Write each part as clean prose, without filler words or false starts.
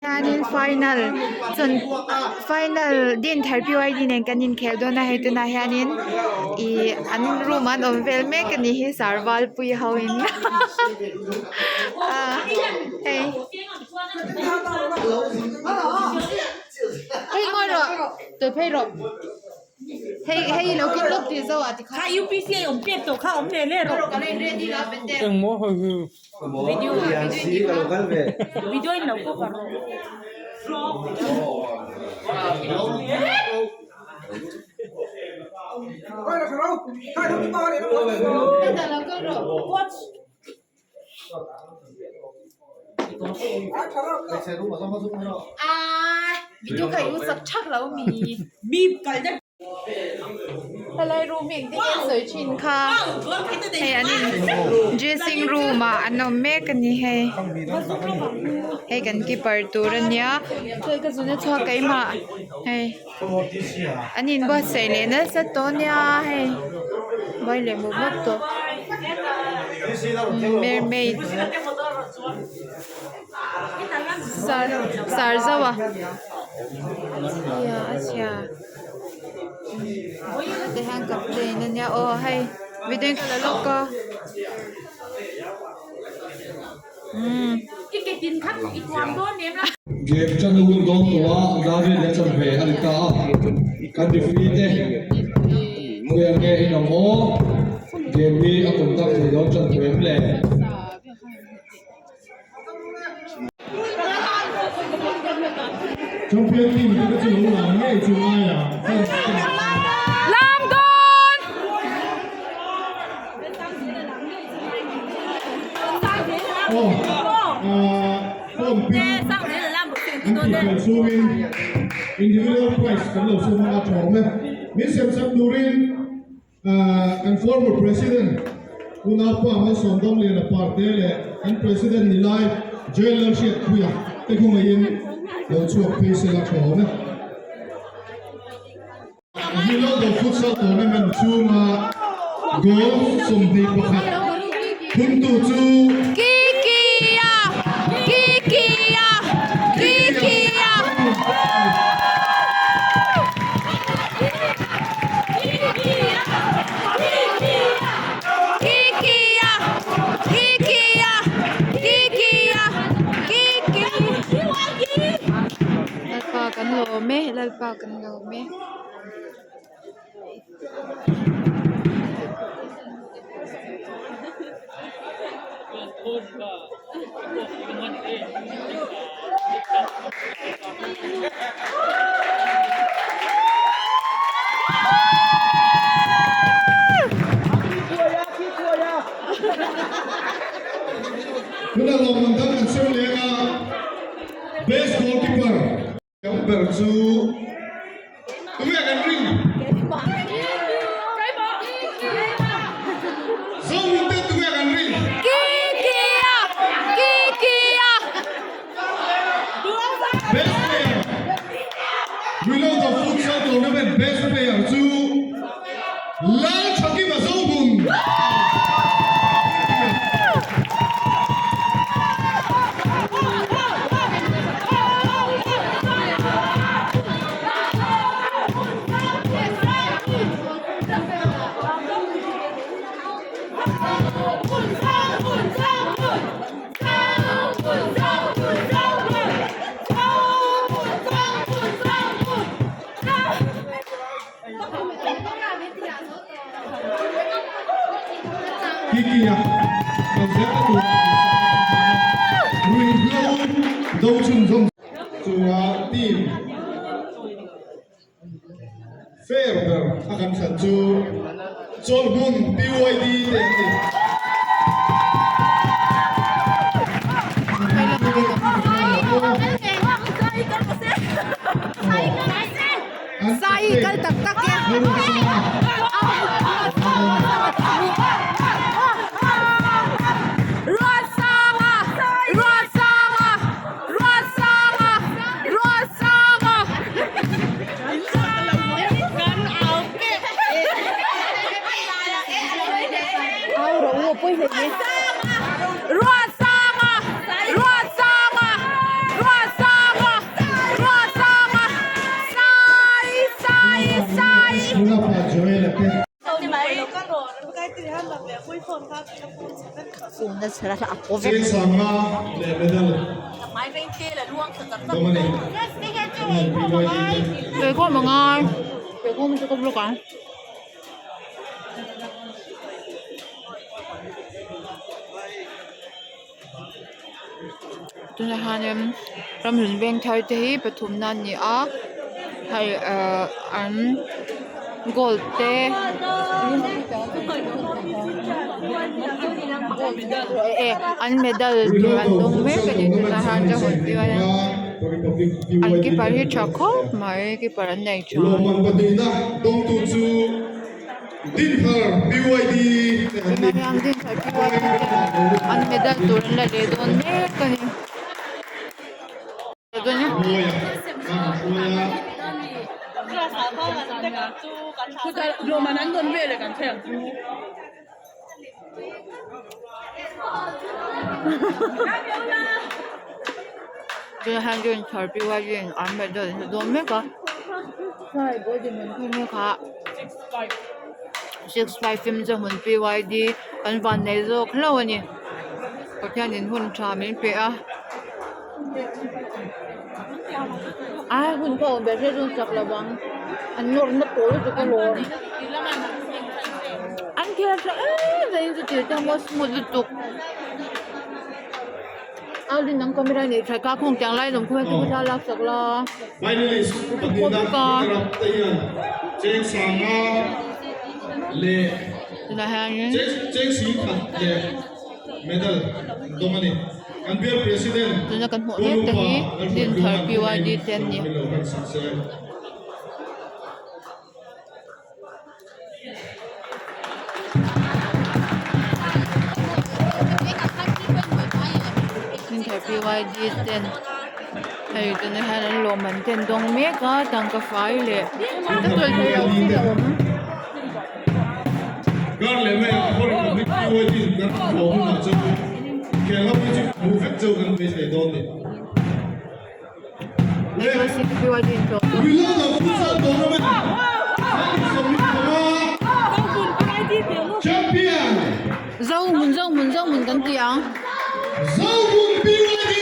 Chuanin final chawn final Dinthar PYD nen kan inkhel dawn a hei tunah hianin ihh an room ah an awm vel mek a nih hi sarvalpui ho in ah hei hei ngawi rawh tawlh phei rawh. Hei hei lo kin lawk tih zo ah tikhan. Kha UPC a awm pek tawh kha awm leh leh rawh. Ka lo in ready lo a bete. Engmaw hei hi. Video video in lo cover rawh. Hetah lo kal rawh. Coach. Aa video kha i u sak thak lo mi. Helai room hi engtin nge an sawi thin kha hei an in dressing room ah an awm mek a ni hei hei kan keeper tur a nia hei ka zun a chhuak keimah hei an inbuatsaih leh nasa tawh a nia hei buai leh mawp mawp tawh mermaid sar sar zauh a a chhia. Ti hian captain a nia aw hei video in ka la lawk a umm. Game chan a hun dawn tawh a, David a chan ve a ni ta a, kan referee te khawiah nge in awm aw, game hi a conduct thei dawn chan tawh em le? Champion team te chu lo lam ngei chu ngai a fans te Lam dawn! Aw ah form pin an tih fel chhungin individual prize kan lo sum anga tha awm e. Min sem sak turin Kan former President Unaupa Malsawm Damliana Parte leh kan President ni lai Joel Lalhriatpuia te khawngaihin lo chhuak phei se la tha awm e. Ronaldo futsal tournament chhunga goal 21 thuntu chu Kikia! Kikia! Kikia! Lalpa kan lawm e Lalpa kan lawm e. Tuna lawmman dang kan sem leng a, best goalkeeper. Tam ber chu tunge kan ring? Zohmun te tunge kan ring? Kikia! Kikia! Best player Reload of Futsal Tournament best player chu Lalthakima Zohmun. Kikia kan zel tur ruihhlo do chhunzawm chunga team fair ber a kan thlan chu Chawlhmun PYD te an ni. Sai kal tak tak e. Ruatsanga Ruatsanga Ruatsanga Ruatsanga Au rawh u a pawi hle mai. Ruatsanga Ruatsanga Ruatsanga. Cheng sanga leh medal dawng a ni. Keikhawm a ngai keikhawm chu ka vlog ang. Tunah hianin ramhlun veng thar te hi pathumna an ni a hei ahh an gold te an medal tur an dawng mek a ni tunah hian ka hmu an keeper hi tha khawp mai keeper an nei tha. Tunah hian Dinthar PYD ten an medal tur an la leh dawn mek a ni. Tunah hian Dinthar PYD in an medal an la dawn mek a. 6 5 in zahmun PYD kan van nei zawk hlauh a ni Pathianin hun tha min pe a a hun pawh awm ve se chuan chak lo ang an nawr na pawl lutuk alawm an khel tha em em chu tir te maw smooth lutuk. Alvin nang camera nei tha ka khawng tiang lai lawm khaw heti thla lak sak la Finalist pahnihna runner up te hian cheng sanga leh tunah hianin cheng sing khat leh medal an dawng a ni. Kan bial president tuna kan hmuh mek te hi Dinthar PYD te an ni. Dinthar PYD ten hei tunah hian an lawmman te an dawng mek a tangka fai leh ka sawi thei loh thil a awm. Zohmun Zohmun Zohmun kan ti ang. Zohmun Zohmun Zohmun.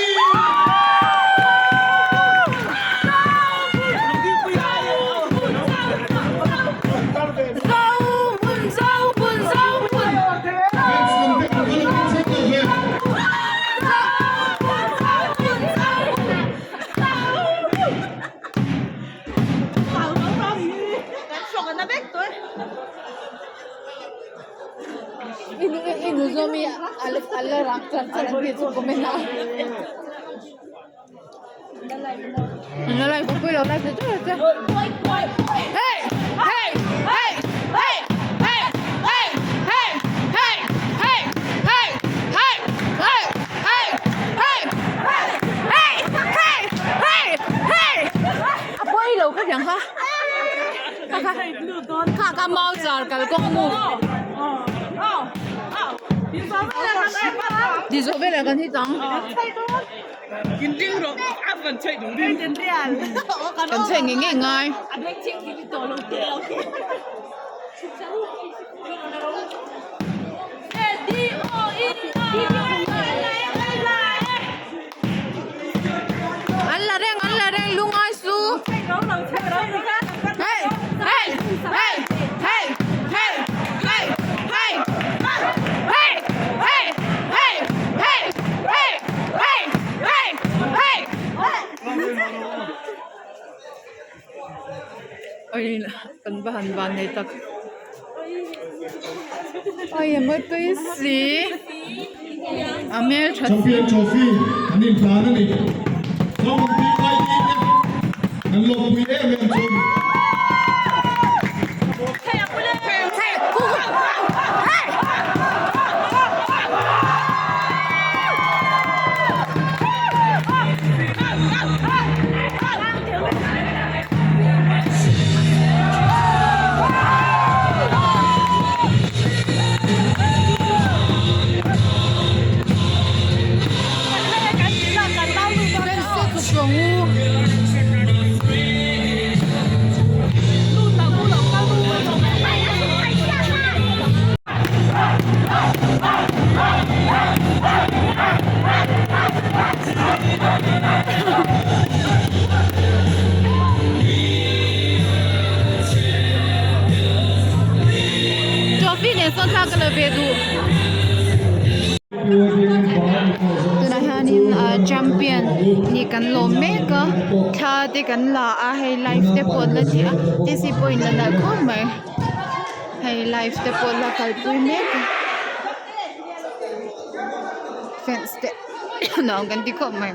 A pawi lo kha tiang kha kha kha kha kha mau char kal kawng mu ti zawh velah kan hit ang kan chhe ngei ngei ngai. An la reng an la reng lungai su hey hey hey hey hey hey hey hey hey hey hey hey hey hey hey Oi kan va han van nei tak Oi a mawi tui si a hmel tha si. Champion Trophy an inhlan a ni. Zohmun PYD te an lawmpui em em chu a ni. ka la ve duh. Tunah hianin ah champion nih kan lawm mek a thla te kan la a hei live te pawh an la ti a t c pawhin la nalh khawp mai hei live te pawh an la kalpui mek a fans te nuam kan ti khawp mai.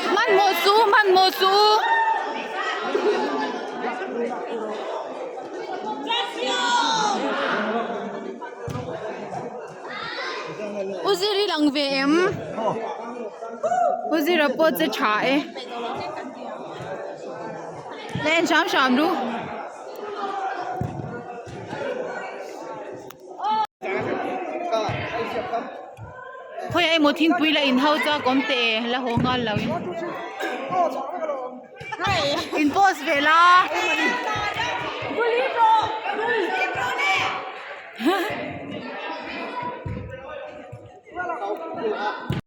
Hmanhmawh suh hmanhmawh suh u zir i lang ve em u zira pawh che tha e la en hram hram ru. Khawiah emaw thingpui la in ho chak awm teh e la haw nghal lo in in post ve la.